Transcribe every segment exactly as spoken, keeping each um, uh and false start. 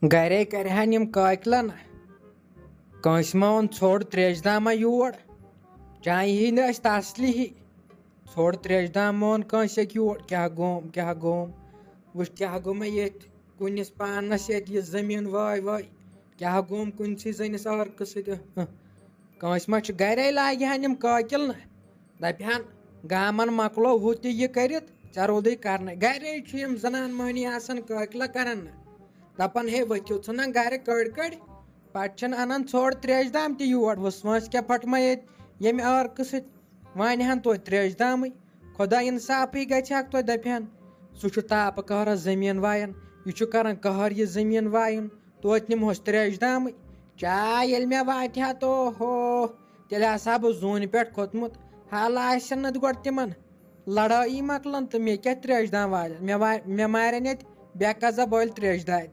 گرے کرِہن یِم قٲقلہ نہ۔ کٲنٛسہِ ما اوٚن ژھوٚڑ تریشہِ دامہ یور؟ چانہِ ہی نہٕ اَسہِ تسلی ہی۔ ژھوٚڑ تریشہِ دام ما اوٚن کٲنٛسہِ اَکہِ یور؟ کیٛاہ گوم، کیٛاہ گوم؟ وٕچھ، کیٛاہ گوٚو مےٚ ییٚتہِ کُنِس پانس ییٚتہِ یہِ زٔمیٖن وٲے وٲے؟ کیٛاہ گوم کُنسٕے زٔنِس عٲرقہٕ سۭتۍ؟ اہ، اہ۔ کٲنٛسہِ ما چھُ گرے لاگہِ ہن یِم قٲقِل نہ؟ دَپہِ ہن، گامن مۄکلو ہُہ تہِ یہِ کٔرِتھ، ژےٚ روٗدُے کرنَے۔ گرے چھِ یِم زنان مٔہنی آسان قٲقلہ کران نہ۔ دَپان، ہے، ؤتھِو ژھٕنان گرِ کٔڑۍ کٔڑۍ۔ پتہٕ چھِنہٕ اَنان ژھوٚڑ تریشہِ دام تہِ یور۔ وٕژھ وٲنٛس کیٛاہ پھٹمے ییٚتہِ ییٚمہِ عٲرقہٕ سۭتۍ؟ وۄنۍ ہن توتہِ تریشہِ دامٕے۔ خۄدا اِنصافٕے گژھِ ہاکھ توتہِ۔ دَپہِ ہن، سُہ چھُ تاپہٕ قہرس زٔمیٖن وایان، یہِ چھُ کران قہر یہِ زٔمیٖن وایُن۔ توتہِ نِمہوس تریشہِ دامٕے۔ چاے ییٚلہِ مےٚ واتہِ ہا تو ہو، تیٚلہِ آسہٕ ہا بہٕ زوٗنہِ پٮ۪ٹھ کھوٚتمُت۔ حال آسن نہٕ گۄڈٕ تِمن لڑٲیی مۄکلان تہٕ مےٚ کیٛاہ تریشہِ دام والٮ۪ن؟ مےٚ وا-، مےٚ مارٮ۪ن ییٚتہِ بے قضا بٲلۍ تریشہِ دادِ۔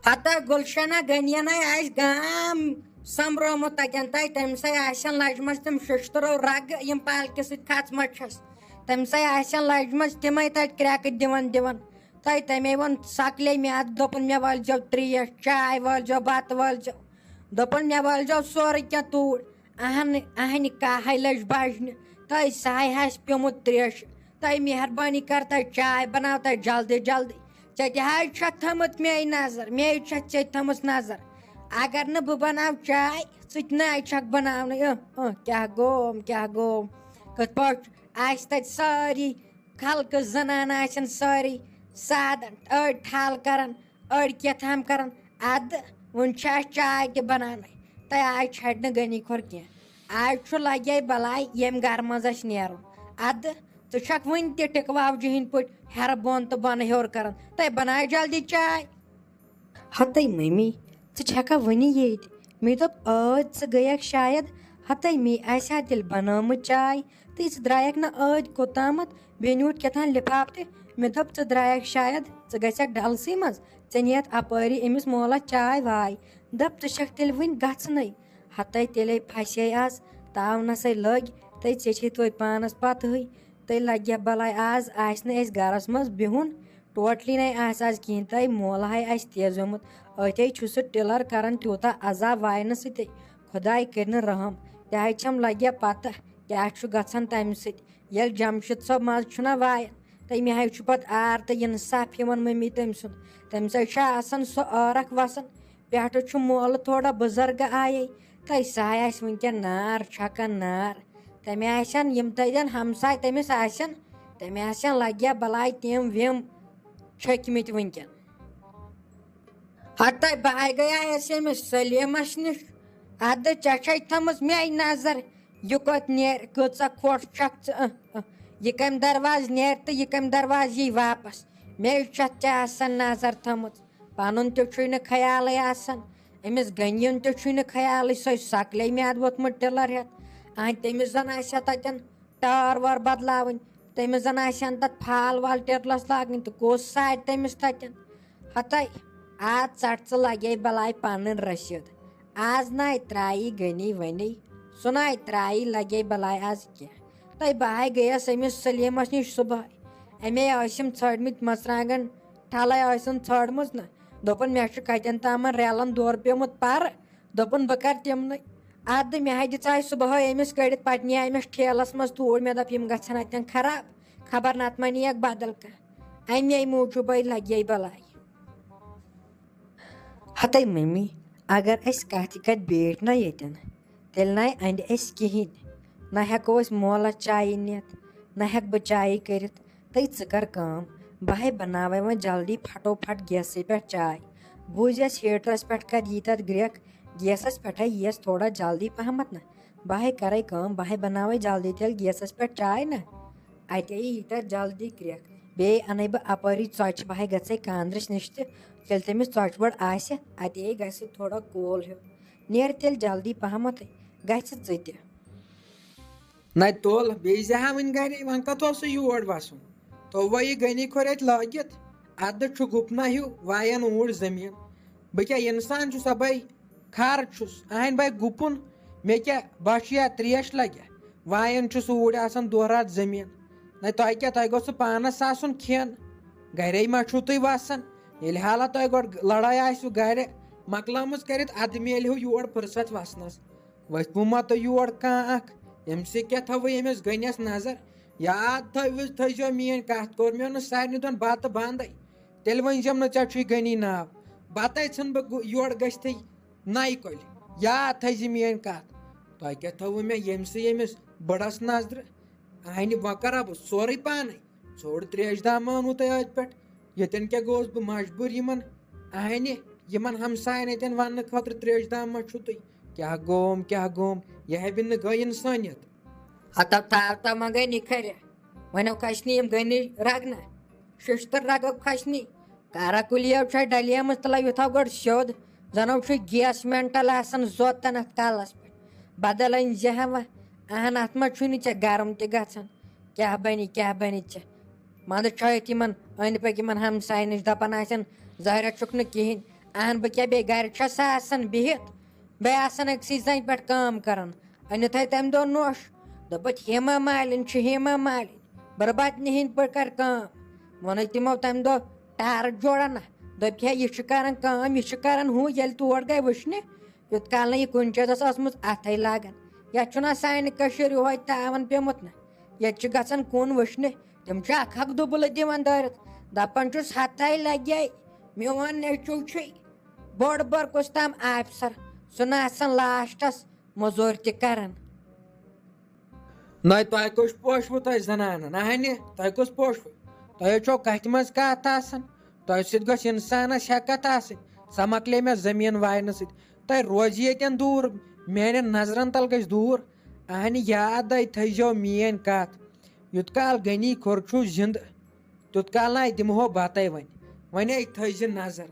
ہتا گُلشنہ غنیَنَے آسہِ گام سۄمبرومُت تَتٮ۪ن۔ تَے تٔمۍ سَے آسن لَجمَژٕ تِم شِشتٕرو رَگہٕ، یِم پالکہِ سۭتۍ کھژمَژٕ چھَس۔ تٔمۍ سَے آسن لَجمَژٕ تِمَے تَتہِ کرٛٮ۪کہٕ دِوان دِوان۔ تَے تَمے ووٚن سَکلے مےٚ اَتھ، دوٚپُن، مےٚ وٲلۍ زیو ترٛیش، چاے وٲلۍ زیو، بَتہٕ وٲلۍ زیو۔ دوٚپُن، مےٚ وٲلۍ زیو سورُے کینٛہہ توٗرۍ۔ اَہَن، اَہَنہِ کاہَے لٔج بَجنہِ۔ تَے سَے آسہِ پیوٚمُت ترٛیش۔ تَے مہربٲنی کر، تَے چاے بَناو تَے جلدی جلدی۔ ژےٚ تہِ حظ چھَتھ تھٲمٕژ مے نظر، مے چھَتھ ژےٚ تھٲمٕژ نظر۔ اگر نہٕ بہٕ بَناو چاے، ژٕ تہِ نَے چھَکھ بَناونٕے۔ اۭں، اۭں، کیٛاہ گوم، کیٛاہ گوم؟ کِتھ پٲٹھۍ آسہِ تَتہِ سٲری خلقہٕ، زَنانہٕ آسن سٲری سادَن، أڑۍ ٹھل کَران، أڑۍ کیٛاہ تام کَران۔ اَدٕ وۄنۍ چھِ اَسہِ چاے تہِ بَناونَے۔ تَے آز چھَڑِ نہٕ غنی کھۄر کینٛہہ۔ آز چھُ لَگے بَلاے ییٚمہِ گَرٕ منٛز اَسہِ نیرُن۔ اَدٕ ژٕ چھَکھ وٕنہِ تہِ ٹِکہٕ واوجہِ ہِنٛدۍ پٲٹھۍ ہیٚرٕ بۄن تہٕ بۄنہٕ ہیوٚر کَران۔ تَے بَناو جلدی چاے۔ ہَتَے مٔمی، ژٕ چھَکھا وٕنہِ ییٚتہِ؟ مےٚ دوٚپ، ٲدۍ ژٕ گٔیَکھ شاید۔ ہَتَے مے آسہِ ہا تیٚلہِ بَنٲومٕژ چاے، تہٕ ژٕ درٛایَکھ نہ ٲدۍ کوٚتامَتھ؟ بیٚنہِ وُچھ کیٛاہ تام لِفاف تہِ۔ مےٚ دوٚپ، ژٕ درٛایَکھ شاید، ژٕ گژھَکھ ڈَلسٕے منٛز، ژےٚ نِیَتھ اَپٲری أمِس مولَس چاے واے۔ دَپ، ژٕ چھَکھ تیٚلہِ وٕنہِ گژھنَے۔ ہَتَے تیٚلے پھَسے آز، تاونَسَے لٔگۍ، تہٕ ژےٚ چھے توتہِ پانَس پَتہٕے۔ تہٕ لَگہِ ہا بَلاے آز آسہِ نہٕ اَسہِ گَرَس منٛز بِہُن، ٹوٹلی نَے آسہِ آز کِہیٖنۍ۔ تہٕ مولہٕ ہَے آسہِ تیزیومُت، أتھے چھُ سُہ ٹِلَر کَران تیوٗتاہ عذاب واینہٕ سۭتۍ۔ خۄداے کٔرِنہٕ رحم، تہِ حظ چھَم لَگہِ ہا پَتہ کیٛاہ چھُ گژھان تَمہِ سۭتۍ۔ ییٚلہِ جمشید صٲب منٛز چھُنہ وایان، تٔمۍ حظ چھُ پَتہٕ آر تہٕ اِنصاف یِوان مٔمی تٔمۍ سُنٛد۔ تٔمِس حظ چھُ آسان سُہ عٲرَق وَسان، پٮ۪ٹھٕ چھُ مولہٕ تھوڑا بُزرگہٕ آیے، تہٕ سُہ حظ آسہِ وٕنکٮ۪ن نار چھَکان نار۔ تٔمۍ آسن یِم تَتٮ۪ن ہمساے تٔمِس آسن، تٔمۍ آسن لَگہِ ہا بَلاے تِم وِم چھٔکۍمٕتۍ وٕنکٮ۪ن۔ ہَتَے بہٕ ہَے گٔیایَس أمِس سلیٖمَس نِش۔ اَدٕ ژےٚ چھَے تھٲمٕژ مے نظر، یہِ کوٚت نیرِ، کۭژاہ کھوٚٹ چھَکھ ژٕ، اہ، اہ۔ یہِ کَمہِ دروازٕ نیرِ تہٕ یہِ کَمہِ دروازٕ یی واپَس۔ مے چھَتھ ژےٚ آسان نظر تھٲمٕژ۔ پَنُن تہِ چھُے نہٕ خیالٕے آسان، أمِس غنیُن تہِ چھُے نہٕ خیالٕے، سۄے سَکلے میٛادٕ ووٚتھمُت ٹِلَر ہٮ۪تھ۔ اَہَن تٔمِس زَن آسہِ ہا تَتٮ۪ن ٹٲر وٲر بدلاوٕنۍ، تٔمِس زَن آسہِ ہن تَتھ فال وال ٹِرلَس لاگٕنۍ تہٕ کُس سارِ تٔمِس تَتٮ۪ن؟ ہَتَے، آز ژَٹ ژٕ لَگے بَلاے پَنٕنۍ رٔسیٖد۔ آز نَے ترٛایی غنی ؤنی، سُہ نَے ترٛایی لَگے بَلاے آز کینٛہہ۔ تَے بہٕ ہَے گٔیَس أمِس سلیٖمَس نِش صُبحٲے۔ اَمے ٲسِم ژھٲنٛڈمٕتۍ مَرژٕوانٛگَن ٹھَلَے ٲسِم ژھٲنٛڈمٕژ نہ۔ دوٚپُن، مےٚ چھُ کَتٮ۪ن تامَن ریلَن دورٕ پیوٚمُت پَرٕ۔ دوٚپُن، بہٕ کَرٕ تِمنٕے۔ اَدٕ مےٚ ہَے دِژاے صُبحٲے أمِس کٔڑِتھ، پَتہٕ نِیے أمِس ٹھیلَس منٛز توٗرۍ۔ مےٚ دوٚپ، یِم گژھن اَتٮ۪ن خراب، خبر نَتہٕ ما نِیَکھ بدل کانٛہہ۔ اَمے موٗجوٗبَے لَگے بَلاے۔ ہَتَے مٔمی، اگر أسۍ کَتھِ کَتھِ بیٖٹھۍ نہ ییٚتٮ۪ن، تیٚلہِ نَے اَندِ اَسہِ کِہیٖنۍ۔ نہ ہٮ۪کو أسۍ مولَس چایہِ نِتھ، نہ ہٮ۪کہٕ بہٕ چایہِ کٔرِتھ۔ تہٕ ژٕ کَر کٲم، بہٕ ہے بَناوَے وۄنۍ جلدی پھٹو پھٹ گیسَس پٮ۪ٹھ چاے۔ بوٗزِیَس ہیٖٹرَس پٮ۪ٹھ کَر یی تَتھ گرٛٮ۪کھ، گیسَس پٮ۪ٹھَے یِیَس تھوڑا جلدی پَہمَتھ نہ۔ بہٕ ہے کَرَے کٲم، بہٕ ہے بَناوَے جلدی تیٚلہِ گیسَس پٮ۪ٹھ چاے نہ۔ اَتے یی تَتھ جلدی گرٛٮ۪کھ۔ بیٚیہِ اَنَے بہٕ اَپٲری ژۄچہِ، بہٕ ہے گژھَے کاندرِس نِش تہِ، ییٚلہِ تٔمِس ژۄچہِ وٲر آسہِ، اَتے گژھِ تھوڑا کول ہیوٗ۔ نیر تیٚلہِ جلدی پَہمَتھ، گژھِ ژٕ تہِ۔ نَے تُل، بیٚیہِ زِ ہا وٕنہِ گَرے، وۄنۍ کَتھ اوس سُہ یور وَسُن؟ تھوٚو وۄنۍ یہِ غنی کھۄر اَتہِ لٲگِتھ، اَدٕ چھُ گُپنہ ہیوٗ وایان اوٗرۍ زٔمیٖن۔ بہٕ کیٛاہ اِنسان چھُسا بَے؟ کھر چھُس، اَہَنۍ بَے گُپُن، مےٚ کیٛاہ بۄچھِ یا ترٛیش لَگہِ؟ وایان چھُس اوٗرۍ آسان دۄہ راتھ زٔمیٖن۔ نَے تۄہہِ کیٛاہ، تۄہہِ گوٚژھُ پانَس آسُن کھٮ۪ن، گَرے ما چھُو تُہۍ وَسان؟ ییٚلہِ حالہ تۄہہِ گۄڈٕ لڑٲے آسِوٕ گرِ مۄکلٲمٕژ کٔرِتھ، ادٕ میلہِ ہو یور فرصت وسنس۔ ؤتھۍ وُما تہٕ یور کانٛہہ اکھ، ییٚمہِ سۭتۍ کیٛاہ تھاوو ییٚمِس گٔنِس نظر؟ یاد تھٲوِو، تھٲیزیو میٲنۍ کتھ، کوٚر مےٚ نہٕ سارنٕے دۄہن بتہٕ بندے۔ تیٚلہِ ؤنۍ زٮ۪م نہٕ ژےٚ چھُے گٔنی ناو۔ بتے ژھٕن بہٕ گُ-، یور گٔژھتھٕے نَیہِ کۄلہِ۔ یاد تھٲیزِ میٲنۍ کتھ۔ تۄہہِ کیٛاہ تھٲووٕ مےٚ ییٚمہِ سۭتۍ ییٚمِس بٕڑس نظرٕ؟ اہنہِ وۄنۍ کرا بہٕ سورُے پانے۔ ژھوٚڑ ترٛیش دام مانوٕ تۄہہِ ٲدۍ پٮ۪ٹھ۔ ییٚتٮ۪ن کیٛاہ گوس بہٕ مجبوٗر یِمن، اہنہِ، یِمن ہمساین اَتٮ۪ن وننہٕ خٲطرٕ ترٛیش دام ما چھُو تُہۍ؟ کیٛاہ گوم، کیٛاہ گوم؟ یہِ ہیبہِ نہٕ گٔے انسٲنیت۔ ہتو تھاو تو وۄنۍ گٔے نِکھرِ۔ وۄنۍ کھسنہِ یِم گٔنی رگنہ۔ ششتٕر رگو کھسنہِ۔ کارا کُلیو چھےٚ ڈلیمٕژ تہٕ لگہِ تھاو گۄڈٕ سیوٚد۔ زنو چھُ گیس مینٹل آسان زوتن اتھ کلس پٮ۪ٹھ۔ بدل أنۍ زِ ہا وۄنۍ۔ اہن، اتھ ما چھُے نہٕ ژےٚ گرم تہِ گژھان؟ کیٛاہ بنہِ، کیٛاہ بنہِ ژےٚ؟ منٛزٕ چھٲیِتھ یِمن أنٛدۍ پٔکۍ یِمن ہمساین نِش دپان آسن، ظٲہرہ چھُکھ نہٕ کِہینۍ۔ اہن، بہٕ کیٛاہ بیٚیہِ گرِ چھسا آسان بِہِتھ؟ بیٚیہِ آسان أکسٕے زنہِ پٮ۪ٹھ کٲم کران۔ أنِتھ ہے تمہِ دۄہ نوٚش۔ دوٚپُتھ، ہیما مالِن چھِ ہیما مالِن۔ برباد نِہِنٛدۍ پٲٹھۍ کر کٲم۔ ووٚنُے تِمو تمہِ دۄہ ٹارٕچ جوڑا نہ۔ دوٚپکھ، ہے، یہِ چھِ کران کٲم، یہِ چھِ کران ہُہ۔ ییٚلہِ تور گٔے وٕچھنہِ، یوٚت کال نہٕ یہِ کُنہِ چیٖزس ٲسمٕژ اتھے لاگان۔ یتھ چھُنہ سانہِ کٔشیٖرِ یِہوے تاوان پیومُت نہ۔ ییٚتہِ چھِ گژھان کُن وٕچھنہِ، تِم چھِ اکھ اکھ دُبلہٕ دِوان دٲرِتھ۔ دپان چھُس، ہتاے لگے، میون نیٚچو چھُے بوٚڑ بار کُس تام آفسر، سُہ نہٕ آسان لاسٹس مٔزوٗرۍ تہِ کران۔ نَے تۄہہِ کُس پوشوٕ تۄہہِ زنانن؟ اہنہِ، تۄہہِ کُس پوشوٕ؟ تۄہہِ چھو کتھِ منٛز کتھ آسان؟ تۄہہِ سۭتۍ گٔژھ انسانس ہٮ۪کتھ آسٕنۍ۔ سۄ مۄکلے مےٚ زٔمیٖن واینہٕ سۭتۍ۔ تۄہہِ روزِ ییٚتٮ۪ن دوٗر، میانٮ۪ن نظرن تل گٔژھۍ دوٗر۔ اہنہِ، یاد آے تھٲیزیو میٲنۍ کتھ۔ یوٚت کال غنی کھوٚر چھُو زِندٕ، تیوٚت کال نَے دِمہو بتَے وۄنۍ۔ وۄنۍ ہے تھٲیزِ نظر۔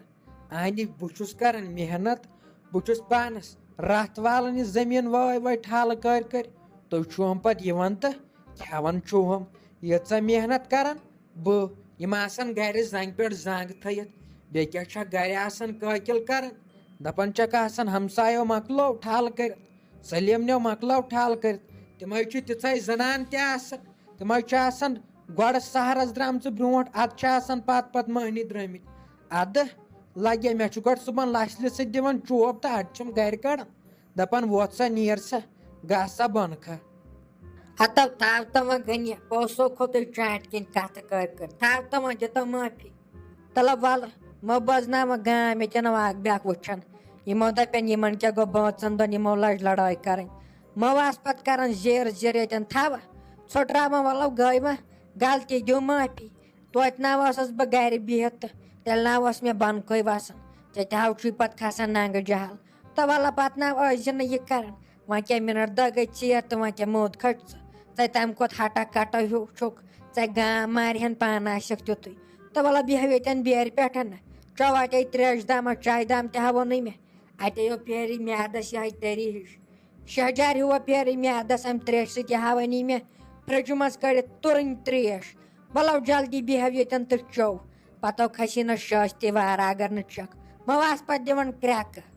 اہنہِ، بہٕ چھُس کران محنت، بہٕ چھُس پانس رتھ والان یہِ زٔمیٖن وٲے وٲے ٹھالہٕ کٔرۍ کٔرۍ۔ تُہۍ چھِوم پتہٕ یِوان تہٕ کھٮ۪وان چھِوم۔ ییٖژاہ محنت کران بہٕ، یِم آسان گرِ زنگہِ پٮ۪ٹھ زنگ تھٲیِتھ۔ بیٚیہِ کیٛاہ چھا گرِ آسان قٲقِل کران؟ دپان چھکھ آسان ہمسایو مۄکلو ٹھالہٕ کٔرِتھ، سلیمنیو مۄکلو ٹھالہٕ کٔرِتھ۔ تِمے چھِ تِژھے زنان تہِ آسان۔ تِم حظ چھِ آسان گۄڈٕ سحرس درٛامژٕ برونٛٹھ، ادٕ چھِ آسان پتہٕ پتہٕ مٔہنی درٛٲمٕتۍ۔ ادٕ لگے مےٚ چھُ گۄڈٕ صُبحن لژھلہِ سۭتۍ دِوان چوب تہٕ اڈٕ چھِم گرِ کڑان، دپان، وۄتھ سا، نیر سا، گژھ سا بۄنہٕ کھہ۔ ہتو تھاو تو وۄنۍ غنی، پونٛسو کھوٚتُے چانٛٹہِ کِنۍ کتھٕ کٔرۍ کٔرۍ، تھاو تو وۄنۍ، دِ تو معٲفی۔ تلہ ولہٕ، مہ بوزناو وۄنۍ گام ییٚتٮ۪ن وۄنۍ اکھ بیٛاکھ وٕچھن۔ یِمو دپن، یِمن کیٛاہ گوٚو بٲژن دۄن، یِمو لٲج لڑٲے کرٕنۍ۔ مہ آس پتہٕ کران زیر زیر ییٚتٮ۪ن تھاوٕ، ژھۄٹراوان، ولو گٔے وۄنۍ غلطی، دِیِو معٲفی۔ توتہِ نہ ٲسٕس بہٕ گرِ بِہِتھ تہٕ تیٚلہِ نہ اوس مےٚ بۄنہٕ کُے وسان۔ ژےٚ تہِ ہاو چھُے پتہٕ کھسان ننگہٕ جہل۔ تہٕ ولہ پتہٕ نہ ٲسۍ زِ نہٕ یہِ کران۔ وۄنۍ کیٛاہ مِنٹ دہ گٔے ژیر تہٕ وۄنۍ کیٛاہ موٗد کھٔٹۍ ژٕ؟ ژےٚ تمہِ کھۄتہٕ ہٹا کٹا ہیوٗ چھُکھ۔ ژےٚ گام مارِ ہن پانہٕ آسٮ۪کھ تیُتھُے۔ تہٕ ولہ بیٚہو ییٚتٮ۪ن بیرِ پٮ۪ٹھ نہ۔ چٮ۪و اتے تریش دامہ چایہِ دام تہِ ہاوو نہٕ مےٚ۔ اتے یو پھیرِ میادس یہے تٔری ہِش۔ شہجار ہیوٗ پھیرِ میادس امہِ تریشہِ سۭتۍ، یہِ ہاوٲنی مےٚ فرجہِ منٛز کٔڑِتھ تُرٕنۍ تریش۔ ولو جلدی بیہو ییٚتٮ۪ن تہٕ چٮ۪و۔ پتو کھسی نہ شٲستہِ وارٕ اگر نہٕ چکھ۔ مہ آس پتہٕ دِوان کرٛٮ۪کہٕ۔